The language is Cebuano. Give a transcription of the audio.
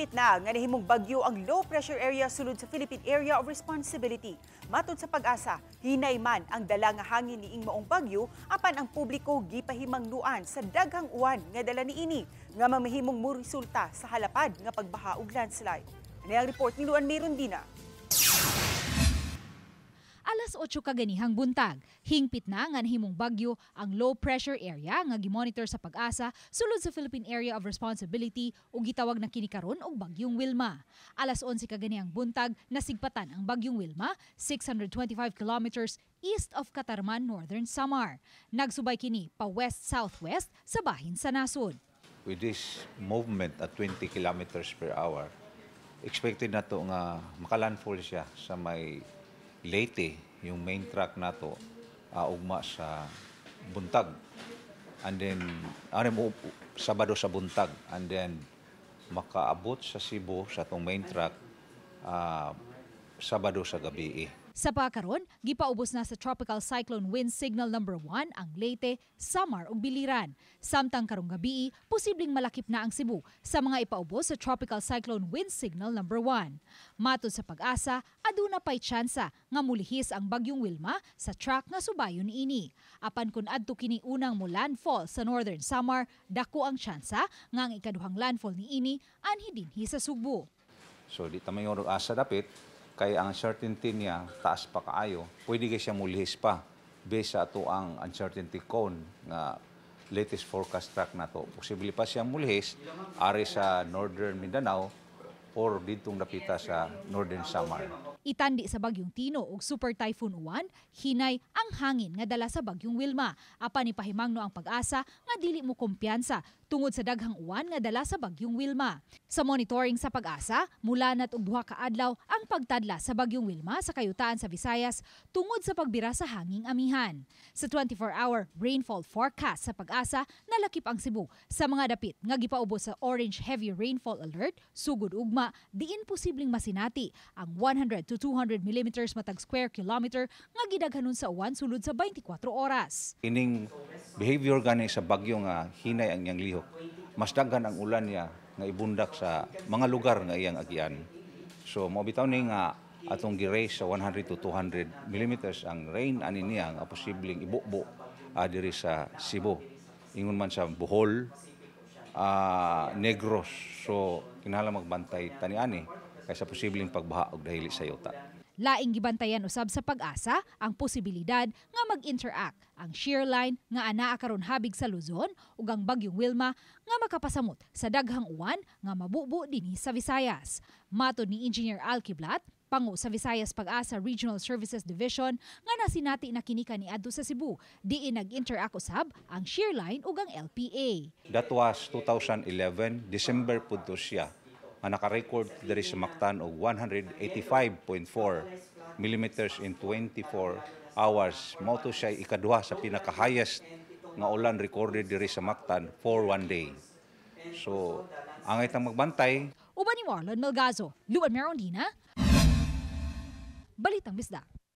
Hingpit na nga nahimong bagyo ang low pressure area sulod sa Philippine Area of Responsibility. Matod sa PAGASA, hinay man ang dala nga hangin niing maong bagyo, apan ang publiko gipahimangnuan sa daghang uwan nga dala niini nga mamahimong moresulta sa halapad nga pagbaha ug landslide. Ani ang report ni Luan Mirondina. Alas 8 kaganihang buntag, hingpit na nga nahimong bagyo ang low pressure area nga gimonitor sa PAGASA sulod sa Philippine Area of Responsibility ug gitawag na kini karon og Bagyong Wilma. Alas 11 kaganihang buntag, nasigpatan ang Bagyong Wilma 625 kilometers east of Catarman, Northern Samar. Nagsubay kini pa west-southwest sa bahin sa nasod. With this movement at 20 kilometers per hour, expected nato nga makalandfall siya sa may Leyte, yung main track nato, ugma sa buntag. And then, ano mo, Sabado sa buntag. And then, makaabot sa Cebu, sa atong main track, Sabado sa gabi. Sa pakaron, gipaubos na sa Tropical Cyclone Wind Signal number 1 ang Leyte, Samar ug Biliran. Samtang karong gabi, posibleng malakip na ang Cebu sa mga ipaubos sa Tropical Cyclone Wind Signal number 1. Matod sa PAGASA, aduna pay tsansa nga mulihis ang Bagyong Wilma sa track nga subayon niini. Apan kun adto kini unang mo landfall sa Northern Samar, dako ang tsansa nga ang ikaduhang landfall niini anhi dinhi sa Sugbo. So di ta mayor asa dapit kay ang uncertainty niya taas pa kaayo. Pwede kay siya mulihis pa based sa ato ang uncertainty cone nga latest forecast track nato. Posible pa siya mulihis ari sa Northern Mindanao or ditong dapita sa Northern Samar. Itandi sa Bagyong Tino ug Super Typhoon Uwan, hinay ang hangin nga dala sa Bagyong Wilma. Apan ipahimangno ang PAGASA nga dili mo kumpiyansa tungod sa daghang uwan nga dala sa Bagyong Wilma. Sa monitoring sa PAGASA, mulanat og 2 ka adlaw ang pagtadla sa Bagyong Wilma sa kayutaan sa Visayas tungod sa pagbira sa hanging amihan. Sa 24-hour rainfall forecast sa PAGASA, nalakip ang Cebu sa mga dapit nga gipaubos sa Orange Heavy Rainfall Alert sugod ugma, diin posibleng masinati ang 100 to 200 millimeters matag square kilometer nga gidaghanon sa uwan sulod sa 24 oras. Ining behavior gani sa bagyo nga hinay ang iyang lihok, mas daghan ang ulan niya nga ibundak sa mga lugar nga iyang agian. So mao bitaw ni nga atong gi-raise sa 100 to 200 millimeters ang rain ani niya nga posibleng ibubo diri sa Cebu. Ingon man sa Bohol, Negros. So kinahanglan magbantay tani ani kaysa posibleng pagbaha og dahili sa yuta. Laing gibantayan usab sa PAGASA ang posibilidad nga mag-interact ang shear line nga anaa karon habig sa Luzon ug ang Bagyong Wilma nga makapasamot sa daghang uwan nga mabubo dinhi sa Visayas. Matod ni Engineer Al Kiblat, pangu sa Visayas PAGASA Regional Services Division, nga nasinati na kini kaniadto sa Cebu, diin nag-interact usab ang shear line ug ang LPA. That was 2011, December pud to siya nga naka-record diri sa Mactan og 185.4 millimeters in 24 hours. Mao to siya ikaduha sa pinaka-highest nga ulan recorded diri sa Mactan for one day. So, angay tang magbantay. Uban ni Marlon Melgazo, Luan Merondina, Balitang Bisdak.